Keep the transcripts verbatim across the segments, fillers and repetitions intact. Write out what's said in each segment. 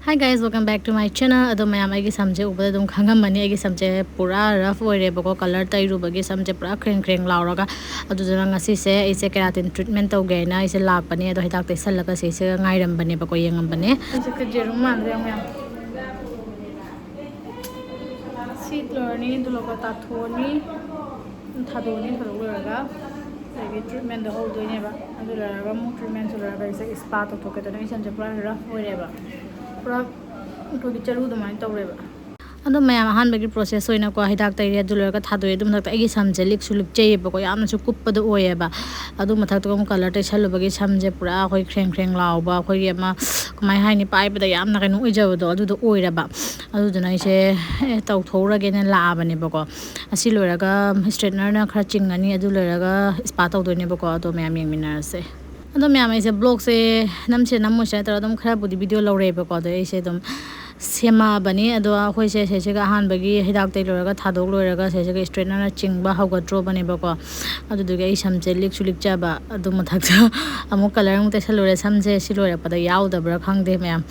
Hi guys, welcome back to my channel. ꯑꯗꯣ ꯃꯌꯥꯝ ꯑꯩꯒꯤ ꯁꯝꯁꯦ ꯎꯕꯗ ꯑꯗꯨꯝ ꯈꯪꯉꯝꯃꯅꯤ, ꯑꯩꯒꯤ ꯁꯝꯁꯦ ꯄꯨꯔꯥ ꯔꯐ ꯑꯣꯏꯔꯦꯕꯀꯣ, ꯀꯂꯔ ꯇꯩꯔꯨꯕꯒꯤ ꯁꯝꯁꯦ ꯄꯨꯔꯥ ꯈ꯭ꯔꯦꯡ ꯈ꯭ꯔꯦꯡ ꯂꯥꯎꯔꯒ꯫ ꯑꯗꯨꯗꯨꯅ ꯉꯁꯤꯁꯦ ꯑꯩꯁꯦ ꯀꯦꯔꯥꯇꯤꯟ ꯇ꯭ꯔꯤꯠꯃꯦꯟ ꯇꯧꯒꯦ ꯍꯥꯏꯅ ꯑꯩꯁꯦ ꯂꯥꯛꯄꯅꯦ꯫ ꯑꯗꯣ ꯍꯤꯗꯥꯛ ꯇꯩꯁꯜꯂꯒ ꯁꯤꯁꯦ ꯉꯥꯏꯔꯝꯕꯅꯦꯕꯀꯣ, ꯌꯦꯡꯉꯝꯕꯅꯦ꯫ ꯑꯩꯁꯦ ꯈꯔ ꯖꯦꯔꯨꯝ ꯃꯥꯟꯗ꯭ꯔꯥ ꯌꯦꯡꯉꯣ ꯃꯌꯥꯝ꯫ ꯁꯤ ꯂꯣꯏꯔꯅꯤ, ꯑꯗꯨ ꯂꯣꯏꯔꯒ ꯇꯥꯊꯣꯛꯑꯅꯤ꯫ ꯊꯥꯗꯣꯛꯑꯅꯤ꯫ ꯊꯥꯗꯣꯛ ꯂꯣꯏꯔꯒ ꯑꯗꯒꯤ ꯇ꯭ꯔꯤꯠꯃꯦꯟꯗꯣ ꯍꯧꯗꯣꯏꯅꯦꯕ꯫ ꯑꯗꯨ ꯂꯣꯏꯔꯒ ꯑꯃꯨꯛ ꯇ꯭ꯔꯤꯠꯃꯦꯟꯁꯨ ꯂꯣꯏꯔꯒ ꯑꯩꯁꯦ ꯏꯁꯄꯥ ꯇꯧꯊꯣꯛꯀꯦ ꯇꯧꯅꯤ꯫ ꯑꯩ ꯁꯝꯁꯦ ꯄꯨꯔꯥ ꯔꯐ ꯑꯣꯏꯔꯦꯕ, ꯄꯨꯔꯥ ꯑꯩꯈꯣꯏꯒꯤ ꯆꯔꯨ ꯑꯗꯨꯃꯥꯏꯅ ꯇꯧꯔꯦꯕ꯫ ꯑꯗꯣ ꯃꯌꯥꯝ, ꯑꯍꯥꯟꯕꯒꯤ ꯄ꯭ꯔꯣꯁꯦꯁ ꯑꯣꯏꯅꯀꯣ, ꯍꯤꯗꯥꯛ ꯇꯩꯔꯦ, ꯑꯗꯨ ꯂꯣꯏꯔꯒ ꯊꯥꯗꯣꯛꯑꯦ꯫ ꯑꯗꯨ ꯃꯊꯛꯇ ꯑꯩꯒꯤ ꯁꯝꯁꯦ ꯂꯤꯛꯁꯨ ꯂꯤꯛꯆꯩꯌꯦꯕꯀꯣ, ꯌꯥꯝꯅꯁꯨ ꯀꯨꯞꯄꯗꯣ ꯑꯣꯏꯌꯦꯕ꯫ ꯑꯗꯨ ꯃꯊꯛꯇꯒ ꯑꯃꯨꯛ ꯀꯂꯔ ꯇꯩꯁꯜꯂꯨꯕꯒꯤ ꯁꯝꯁꯦ ꯄꯨꯔꯥ ꯑꯩꯈꯣꯏ ꯈ꯭ꯔꯦꯡ ꯈ꯭ꯔꯦꯡ ꯂꯥꯎꯕ, ꯑꯩꯈꯣꯏꯒꯤ ꯑꯃ, ꯀꯃꯥꯏ ꯍꯥꯏꯅꯤ, ꯄꯥꯏꯕꯗ ꯌꯥꯝꯅ ꯀꯩꯅꯣ ꯑꯣꯏꯖꯕꯗꯣ ꯑꯗꯨꯗꯣ ꯑꯣꯏꯔꯕ꯫ ꯑꯗꯨꯗꯨꯅ ꯑꯩꯁꯦ, ꯑꯦ, ꯇꯧꯊꯣꯛꯎꯔꯒꯦꯅ ꯂꯥꯛꯑꯕꯅꯦꯕꯀꯣ꯫ ꯑꯁꯤ ꯂꯣꯏꯔꯒ ꯏꯁꯇ꯭ꯔꯦꯠꯅꯔꯅ ꯈꯔ ꯆꯤꯡꯉꯅꯤ, ꯑꯗꯨ ꯂꯣꯏꯔꯒ ꯏꯁꯄꯥ ꯇꯧꯗꯣꯏꯅꯦꯕꯀꯣ꯫ ꯑꯗꯣ ꯃꯌꯥꯝ ꯌꯦꯡꯃꯤꯟꯅꯔꯁꯦ꯫ ꯑꯗꯣ ꯃꯌꯥꯝ, ꯑꯩꯁꯦ ꯕ꯭ꯂꯣꯛꯁꯦ ꯅꯝꯁꯤꯔ ꯅꯝꯃꯣꯏꯁꯤꯔ ꯇꯧꯔꯒ ꯑꯗꯨꯝ ꯈꯔꯕꯨꯗꯤ ꯚꯤꯗꯤꯑꯣ ꯂꯧꯔꯦꯕꯀꯣ꯫ ꯑꯗꯣ ꯑꯩꯁꯦ ꯑꯗꯨꯝ ꯁꯦꯝꯃꯛꯑꯕꯅꯤ꯫ ꯑꯗꯣ ꯑꯩꯈꯣꯏꯁꯦ ꯁꯤꯁꯤꯒ ꯑꯍꯥꯟꯕꯒꯤ ꯍꯤꯗꯥꯛ ꯇꯩ ꯂꯣꯏꯔꯒ ꯊꯥꯗꯣꯛ ꯂꯣꯏꯔꯒ ꯁꯤꯁꯤꯒ ꯏꯁꯇ꯭ꯔꯦꯠꯅꯔꯅ ꯆꯤꯡꯕ ꯍꯧꯒꯠꯇ꯭ꯔꯣꯕꯅꯦꯕꯀꯣ꯫ ꯑꯗꯨꯗꯨꯒꯤ ꯑꯩ ꯁꯝꯁꯦ ꯂꯤꯛꯁꯨ ꯂꯤꯛꯆꯕ, ꯑꯗꯨ ꯃꯊꯛꯇ ꯑꯃꯨꯛ ꯀꯂꯔ ꯑꯃꯨꯛ ꯇꯩꯁꯜꯂꯨꯔꯦ꯫ ꯁꯝꯁꯦ ꯁꯤ ꯂꯣꯏꯔꯛꯄꯗ ꯌꯥꯎꯗꯕ꯭ꯔꯥ ꯈꯪꯗꯦ ꯃꯌꯥꯝ꯫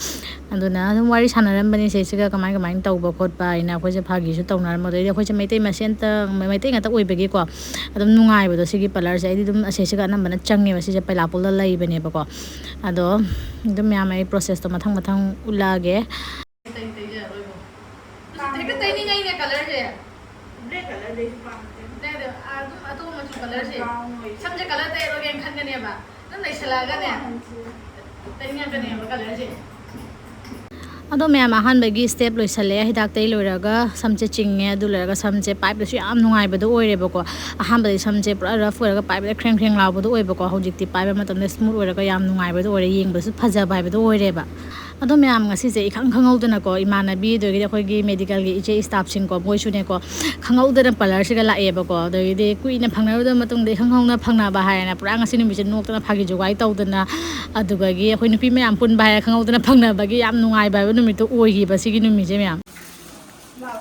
ꯑꯗꯨꯅ ꯑꯗꯨꯝ ꯋꯥꯔꯤ ꯁꯥꯟꯅꯔꯝꯕꯅꯤ ꯁꯤꯁꯤꯒ, ꯀꯃꯥꯏ ꯀꯃꯥꯏꯅ ꯇꯧꯕ ꯈꯣꯠꯄ ꯍꯥꯏꯅ ꯑꯩꯈꯣꯏꯁꯦ ꯐꯥꯒꯤꯁꯨ ꯇꯧꯅꯔꯝꯕ꯫ ꯑꯗꯩꯗꯤ ꯑꯩꯈꯣꯏꯁꯦ ꯃꯩꯇꯩ ꯃꯁꯦꯟꯇ, ꯃꯩꯇꯩ ꯉꯥꯛꯇ ꯑꯣꯏꯕꯒꯤꯀꯣ, ꯑꯗꯨꯝ ꯅꯨꯡꯉꯥꯏꯕꯗꯣ ꯁꯤꯒꯤ ꯄꯥꯔꯂꯔꯁꯦ꯫ ꯑꯩꯗꯤ ꯑꯗꯨꯝ ꯑꯁꯤꯁꯤꯒ ꯑꯅꯝꯕꯅ ꯆꯪꯉꯦꯕ, ꯁꯤꯁꯦ ꯄꯩꯂꯥꯄꯨꯜꯗ ꯂꯩꯕꯅꯦꯕꯀꯣ꯫ ꯑꯗꯣ ꯑꯗꯨꯝ ꯃꯌꯥꯝ, ꯑꯩ ꯄ꯭ꯔꯣꯁꯦꯁꯇꯣ ꯃꯊꯪ ꯃꯊꯪ ꯎꯠꯂꯛꯑꯒꯦ꯫ ꯍꯦꯛꯇ ꯇꯩꯅꯤꯡꯉꯩꯅꯦ ꯀꯂꯔꯁꯦ꯫ ꯕ꯭ꯂꯦꯛ ꯀꯂꯔꯗꯤ ꯑꯩꯁꯨ ꯄꯥꯝꯗꯦ꯫ ꯅꯪꯗꯣ ꯑꯗꯨꯝ ꯑꯇꯣꯞꯄ ꯃꯆꯨ ꯀꯂꯔꯁꯦ꯫ ꯕ꯭ꯔꯥꯎꯟ ꯑꯣꯏ꯫ ꯁꯝꯁꯦ ꯀꯂꯔ ꯇꯩꯔꯒꯦꯅ ꯈꯟꯒꯅꯦꯕ꯫ ꯑꯗꯨꯝ ꯂꯩꯁꯜꯂꯛꯑꯒꯅꯦ꯫ ꯇꯩꯅꯤꯡꯉꯛꯀꯅꯦꯕ ꯀꯂꯔꯁꯦ꯫ ꯑꯗꯣ ꯃꯌꯥꯝ, ꯑꯍꯥꯟꯕꯒꯤ ꯁ꯭ꯇꯦꯞ ꯂꯣꯏꯁꯜꯂꯛꯑꯦ꯫ ꯍꯤꯗꯥꯛ ꯇꯩ ꯂꯣꯏꯔꯒ ꯁꯝꯁꯦ ꯆꯤꯡꯉꯦ꯫ ꯑꯗꯨ ꯂꯣꯏꯔꯒ ꯁꯝꯁꯦ ꯄꯥꯏꯕꯗꯁꯨ ꯌꯥꯝ ꯅꯨꯡꯉꯥꯏꯕꯗꯣ ꯑꯣꯏꯔꯦꯕꯀꯣ꯫ ꯑꯍꯥꯟꯕꯗꯤ ꯁꯝꯁꯦ ꯄꯨꯔꯥ ꯔꯐ ꯑꯣꯏꯔꯒ ꯄꯥꯏꯕꯗ ꯈ꯭ꯔꯦꯡ ꯈ꯭ꯔꯦꯡ ꯂꯥꯎꯕꯗꯣ ꯑꯣꯏꯕꯀꯣ꯫ ꯍꯧꯖꯤꯛꯇꯤ ꯄꯥꯏꯕ ꯃꯇꯝꯗ ꯁ꯭ꯃꯨꯠ ꯑꯣꯏꯔꯒ ꯌꯥꯝ ꯅꯨꯡꯉꯥꯏꯕꯗꯣ ꯑꯣꯏꯔꯦ, ꯌꯦꯡꯕꯗꯁꯨ ꯐꯖꯕ ꯍꯥꯏꯕꯗꯣ ꯑꯣꯏꯔꯦꯕ꯫ ꯑꯗꯣ ꯃꯌꯥꯝ, ꯉꯁꯤꯁꯦ ꯏꯈꯪ ꯈꯪꯍꯧꯗꯅꯀꯣ, ꯏꯃꯥꯟꯅꯕꯤ, ꯑꯗꯒꯤꯗꯤ ꯑꯩꯈꯣꯏꯒꯤ ꯃꯦꯗꯤꯀꯦꯜꯒꯤ ꯏꯆꯦ ꯁ꯭ꯇꯥꯐꯁꯤꯡꯀꯣ, ꯃꯣꯏꯁꯨꯅꯦꯀꯣ, ꯈꯪꯍꯧꯗꯅ ꯄꯥꯔꯂꯔꯁꯤꯒ ꯂꯥꯛꯑꯦꯕꯀꯣ꯫ ꯑꯗꯒꯤꯗꯤ ꯀꯨꯏꯅ ꯐꯪꯅꯔꯨꯗꯕ ꯃꯇꯨꯡꯗ ꯏꯈꯪ ꯈꯪꯍꯧꯅ ꯐꯪꯅꯕ ꯍꯥꯏꯅ ꯄꯨꯔꯥ ꯉꯁꯤ ꯅꯨꯃꯤꯠꯁꯦ ꯅꯣꯛꯇꯅ ꯐꯥꯒꯤ ꯖꯨꯒꯥꯏ ꯇꯧꯗꯅ, ꯑꯗꯨꯗꯒꯤ ꯑꯩꯈꯣꯏ ꯅꯨꯄꯤ ꯃꯌꯥꯝ ꯄꯨꯟꯕ ꯍꯥꯏꯔ ꯈꯪꯍꯧꯗꯅ ꯐꯪꯅꯕꯒꯤ ꯌꯥꯝ ꯅꯨꯡꯉꯥꯏꯕ ꯍꯥꯏꯕ ꯅꯨꯃꯤꯠꯇꯣ ꯑꯣꯏꯈꯤꯕ ꯁꯤꯒꯤ ꯅꯨꯃꯤꯠꯁꯦ ꯃꯌꯥꯝ꯫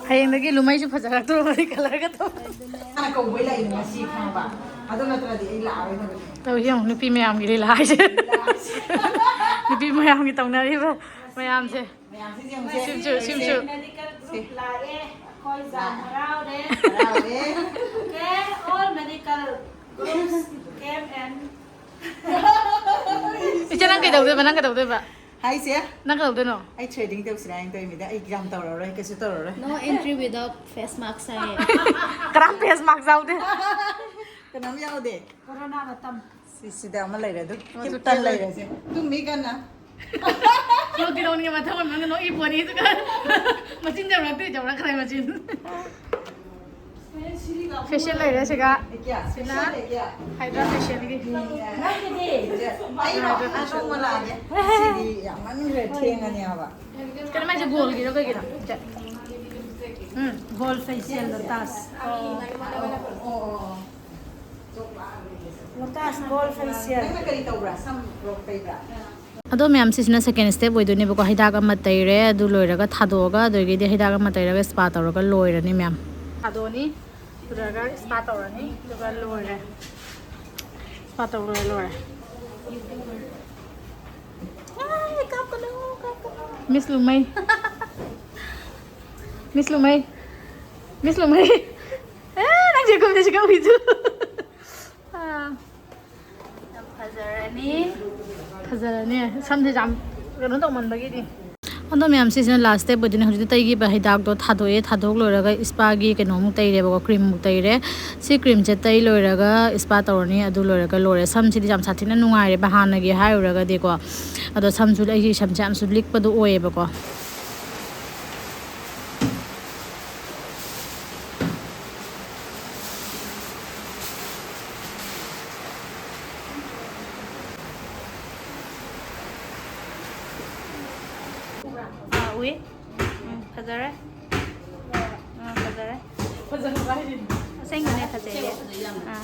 ꯍꯌꯦꯡꯗꯒꯤ ꯂꯨꯃꯩꯁꯨ ꯐꯖꯔꯛꯇ꯭ꯔꯣꯕꯅꯤ ꯀꯂꯔꯒ ꯇꯧ꯫ ꯃꯥꯅ ꯀꯧꯕꯩ ꯂꯥꯛꯏꯅꯦ ꯉꯁꯤ, ꯈꯪꯉꯕ? ꯑꯗꯨ ꯅꯠꯇ꯭ꯔꯗꯤ ꯑꯩ ꯂꯥꯛꯑꯔꯣꯏꯗꯕꯅꯦ꯫ ꯇꯧ ꯌꯦꯡꯉꯨ, ꯅꯨꯄꯤ ꯃꯌꯥꯝꯒꯤ ꯂꯤꯂꯥ ꯍꯥꯏꯁꯦ꯫ ꯅꯨꯄꯤ ꯃꯌꯥꯝꯒꯤ ꯇꯧꯅꯔꯤꯕ ꯃꯌꯥꯝꯁꯦ꯫ ꯃꯌꯥꯝꯁꯤ ꯌꯦꯡꯉꯨꯁꯦ꯫ ꯁꯤꯝꯁꯨ, ꯁꯤꯝꯁꯨ꯫ Medical group ꯂꯥꯛꯑꯦ꯫ ꯑꯩꯈꯣꯏ ꯌꯥꯝ ꯍꯔꯥꯎꯔꯦ꯫ ꯍꯔꯥꯎꯔꯦ꯫ Okay, all medical groups came and ꯏꯆꯦ, ꯅꯪ ꯀꯩꯗꯧꯗꯣꯏꯕ? ꯅꯪ ꯀꯩꯗꯧꯗꯣꯏꯕ? ꯍꯥꯏꯁꯦ꯫ ꯅꯪ ꯀꯩꯗꯧꯗꯣꯏꯅꯣ? ꯑꯩ trading ꯇꯧꯁꯤꯔꯥ ꯍꯥꯏꯅ ꯇꯧꯔꯤꯃꯤꯗ꯫ ꯑꯩ ꯌꯥꯝ ꯇꯧꯔꯔꯣꯏ, ꯀꯩꯁꯨ ꯇꯧꯔꯔꯣꯏ꯫ No entry without face mask ꯍꯥꯏꯌꯦ꯫ ꯀꯅꯥꯝ face mask ꯌꯥꯎꯗꯦ꯫ ꯀꯅꯥꯝ ꯌꯥꯎꯗꯦ꯫ ꯀꯣꯔꯣꯅꯥ ꯃꯇꯝ꯫ ꯁꯤꯁꯤꯗ ꯑꯃ ꯂꯩꯔꯦ ꯑꯗꯨ꯫ ꯑꯣ, ꯍꯤꯞꯇ ꯆꯨꯝꯃꯦ꯫ ꯂꯩꯔꯁꯦ꯫ ꯇꯨꯝꯃꯤ ꯀꯟꯅ꯫ ꯅꯣꯛꯇꯤ ꯅꯣꯛꯅꯤꯡꯉꯦ, ꯃꯊꯪ ꯑꯣꯏꯅ ꯅꯪꯅ ꯅꯣꯛꯏ ꯄꯣꯠꯅꯤ꯫ ꯑꯗꯨꯒ ꯃꯆꯤꯟ ꯌꯧꯔꯛꯇ꯭ꯔꯤ, ꯌꯧꯔꯛꯈ꯭ꯔꯦ ꯃꯆꯤꯟ꯫ Facial ꯂꯩꯔꯦ ꯁꯤꯒ꯫ ꯀꯌꯥ? ꯁꯤꯅ Facial ꯂꯩ ꯀꯌꯥ? Hydra facial ꯒꯤ꯫ ꯑꯩꯔꯣ? ꯑꯇꯣꯡꯕ ꯂꯥꯛꯑꯒꯦ꯫ ꯁꯤꯗꯤ ꯌꯥꯝꯃꯟꯈ꯭ꯔꯦ, ꯊꯦꯡꯉꯅꯤ ꯍꯥꯏꯕ꯫ ꯀꯩꯅꯣ ꯃꯥꯏꯁꯦ ꯒꯣꯜꯒꯤꯔꯣ ꯀꯩꯒꯤꯅꯣ? ꯎꯝ꯫ Gold facial Lotus꯫ ꯑꯣ, ꯑꯣ, ꯑꯣ꯫ Lotus gold facial꯫ ꯅꯪꯅ ꯀꯔꯤ ꯇꯧꯕ꯭ꯔꯥ? ꯁꯝ ꯂꯣꯛ ꯇꯩꯕ꯭ꯔꯥ? ꯑꯗꯣ ꯃꯌꯥꯝ, ꯁꯤꯁꯤꯅ second step ꯑꯣꯏꯗꯣꯏꯅꯦꯕꯀꯣ꯫ ꯍꯤꯗꯥꯛ ꯑꯃ ꯇꯩꯔꯦ, ꯑꯗꯨ ꯂꯣꯏꯔꯒ ꯊꯥꯗꯣꯛꯑꯒ, ꯑꯗꯨꯗꯒꯤꯗꯤ ꯍꯤꯗꯥꯛ ꯑꯃ ꯇꯩꯔꯒ spa ꯇꯧꯔꯒ ꯂꯣꯏꯔꯅꯤ ꯃꯌꯥꯝ꯫ ꯊꯥꯗꯣꯛꯑꯅꯤ, ꯑꯗꯨꯒ spa ꯇꯧꯔꯅꯤ, ꯑꯗꯨꯒ ꯂꯣꯏꯔꯦ꯫ Spa ꯇꯧꯔ ꯂꯣꯏꯔꯦ꯫ Miss ꯂꯨꯃꯩ꯫ Miss ꯂꯨꯃꯩ꯫ Miss ꯂꯨꯃꯩ꯫ ꯑꯦ, ꯅꯪꯁꯦ ꯀꯨꯝꯗꯁꯨ ꯀꯧꯏꯗꯨ꯫ ꯑꯥ꯫ ꯌꯥꯝ ꯐꯖꯔꯅꯤ꯫ ꯐꯖꯔꯅꯤ꯫ ꯁꯝꯁꯦ ꯌꯥꯝ ꯀꯩꯅꯣ ꯇꯧꯃꯟꯕꯒꯤꯗꯤ꯫ ꯑꯗꯣ ꯃꯌꯥꯝ, ꯁꯤꯁꯤꯅ last step ꯑꯣꯏꯗꯣꯏꯅꯦ꯫ ꯍꯧꯖꯤꯛꯇꯤ ꯇꯩꯈꯤꯕ ꯍꯤꯗꯥꯛꯇꯣ ꯊꯥꯗꯣꯛꯑꯦ꯫ ꯊꯥꯗꯣꯛ ꯂꯣꯏꯔꯒ spa ꯒꯤ ꯀꯩꯅꯣꯃꯨꯛ ꯇꯩꯔꯦꯕꯀꯣ, cream ꯃꯨꯛ ꯇꯩꯔꯦ꯫ ꯁꯤ cream ꯁꯦ ꯇꯩ ꯂꯣꯏꯔꯒ spa ꯇꯧꯔꯅꯤ꯫ ꯑꯗꯨ ꯂꯣꯏꯔꯒ ꯂꯣꯏꯔꯦ꯫ ꯁꯝꯁꯤꯗꯤ ꯌꯥꯝ ꯁꯥꯊꯤꯅ ꯅꯨꯡꯉꯥꯏꯔꯦꯕ ꯍꯥꯟꯅꯒꯤ ꯍꯥꯏꯔꯨꯔꯒꯗꯤꯀꯣ꯫ ꯑꯗꯣ ꯁꯝꯁꯨ, ꯑꯩꯒꯤ ꯁꯝꯁꯦ ꯌꯥꯝꯁꯨ ꯂꯤꯛꯄꯗꯣ ꯑꯣꯏꯌꯦꯕꯀꯣ꯫ ꯑꯥ, ꯎꯏ꯫ ꯎꯝ, ꯐꯖꯔꯦ꯫ ꯑꯥ, ꯐꯖꯔꯦ꯫ ꯑꯁꯦꯡꯕꯅꯦ, ꯐꯖꯩꯌꯦ꯫ ꯑꯥ꯫